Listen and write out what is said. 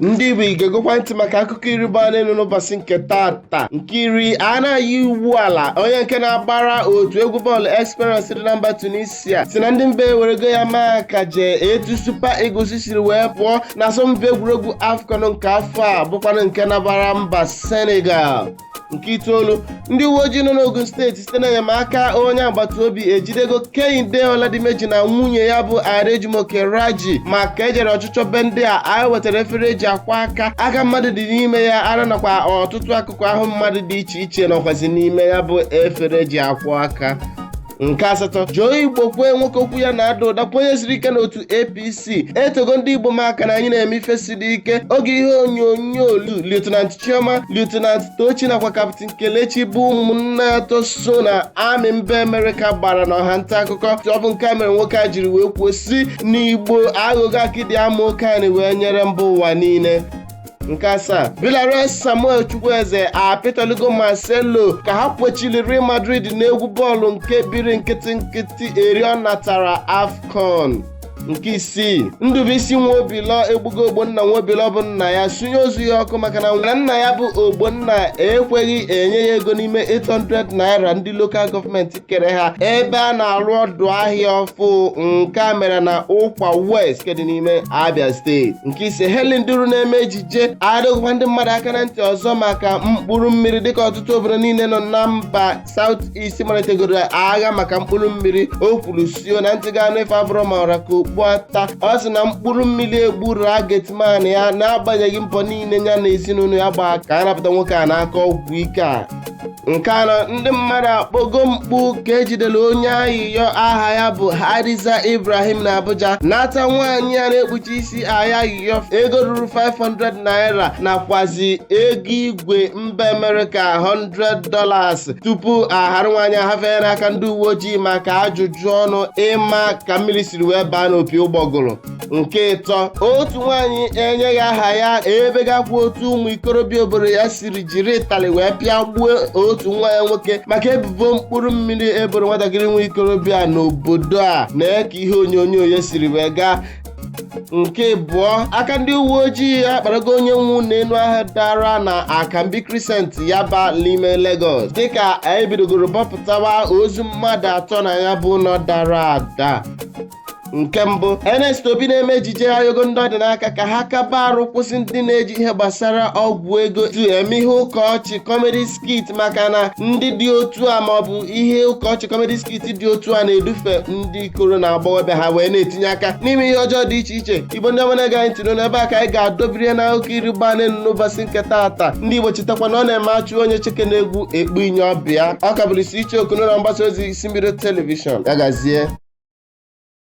Ndị Igbo, ị ga-egekwa ntị maka akụkọ iri gbaa n'elu n'ụbọchị nke tata. Nke iri, a na-ayị iwu ala onye nke na-agbara otu egwu bọọlụ Esperance dị na mba Tunisia si na ndị mba ewerego ya maa akaje etu Super Eagles siri wee pụọ na asọmpi egwuregwu AFCON nke afọ a, bụkwanụ nke nabara mba Senegal. Nke itoolu, ndị uwe ojii nọ n'Ogun Steeti site n'enyemaka onye agbata obi ejidego Kehinde Oladimeji na nwunye ya bụ Adejumoke Raji maka ejere ọchụchọ be ndị a. Anyị wetara efere eji akwa aka, aka mmadụ dị n'ime ya, ara nakwa ọtụtụ akụkụ ahụ mmadụ dị iche iche nọkwazi n'ime ya bụ efere eji akwa aka. Nke asatọ, Joe Igbokwe, nwoke okwu ya na-ada ụda kwenyesiri ike n'otu APC, etogo ndị Igbo maka na anyị na-eme ife siri ike oge ihe onyonyo Lieutenant Chioma, Lieutenant Tochi nakwa Captain Kelechi bụ ụmụnne atọ so na amị mba Amerịka gbara n'ọha nta akụkọ. Ọ bụ nke a mere nwoke a jiri wee kwuo si n'Igbo aghụghọ akịdị ama oke anyị wee nyere mba ụwa niile. Nke asaa, Villarreal Samuel Chukwueze apịtọlugo Marcelo ka ha kwechiri Real Madrid n'egwu bọọlụ nke biri nkịtị nkịtị eri ọ natara AFCON. Nke isii, Ndubuisi Nwobilọ egbugo Ogbonna Nwobilọ bụ nna ya, sunye ozu ya ọkụ maka na nna ya bụ Ogbonna ekweghị enye ya ego n'ime 800 naira ndị local government kere ha ebe a na-arụ ọdụ ahịa ọfụ. Nke a mere na Ụkwa West nke dị n'ime Abia Steeti. Nke ise, Helen Duru na-eme ejije adịghịkwa ndị mmadụ aka na ntị ọzọ maka mkpụrụ mmiri, dịka ọtụtụ obodo niile nọ na mba South East malitegoro agha maka mkpụrụ mmiri. O kwuru sio na ntị ga-anụ ife abụrụ ma ọra ka okpu ata. Ọ sị na mkpụrụ mmiri egburu gateman ya, n'agbanyeghị mbọ niile ya na ezinụlọ ya gbaa ka a napụta nwoke a n'aka ọgwụ ike a. Nke anọ, ndị mmadụ akpọgo mkpu ka ejidere onye ayịyọ aha ya bụ Hadiza Ibrahim na Abuja, nata nwaanyị a na-ekpuchi isi aya ayịyọ ego ruru 500 naira nakwazi ego igwe mba Amerịka $100 tupu aghara nwaanyị ahafee n'aka ndị uwe ojii maka ajụjụ ọnụ ịma ka mmiri siri wee baa n'opi ụgbọgụrụ. Nke ịtọ, otu nwaanyị enyeghị aha ya ebegakwa otu ụmụ ikorobịa obodo ya siri jiri ịtalị wee pịa gbuo otu nwa ya nwoke maka ebubo mkpụrụ mmiri eboro nwatakịrị nwa ikorobịa n'obodo a na ka ihe onyonyo ya siri wee gaa. Nke abụọ, aka ndị uwe ojii akparago onye nwu n'elu ahụ dara na Akambi Crescent, Yaba n'ime Lagos, dịka ebidogoro bọpụtawa ozu mmadụ atọ na ya bụ ụlọ dara ada. Nke mbụ, Ernest Obi na-eme ejije ayogo ndị ọdịnaka ka ha kaba arụ kwụsị ndị na-eji ihe gbasara ọgwụ ego tu eme ihe ụka ọchị, comedy skit, maka na ndị dị otu a maọbụ ihe ụka ọchị, comedy skit dị otu a na-edufe ndị ikoro na agbọghọbịa ha wee na-etinye aka n'ime ihe ọjọọ dị iche iche. Igbo ndị ọma na-ege anyị ntị n'ebe a ka anyị ga-adọbiri na akụkọ iri gbaa n'elu n'ụbọchị nke taata. Ndị Igbo, chetakwa na ọ na-eme achụ onye cheke na-egwu ekpu inye ọbịa. Ọ ka bụrụ isi iche okunu na mgbasa ozi Isi Mbido Television. Ya gazie.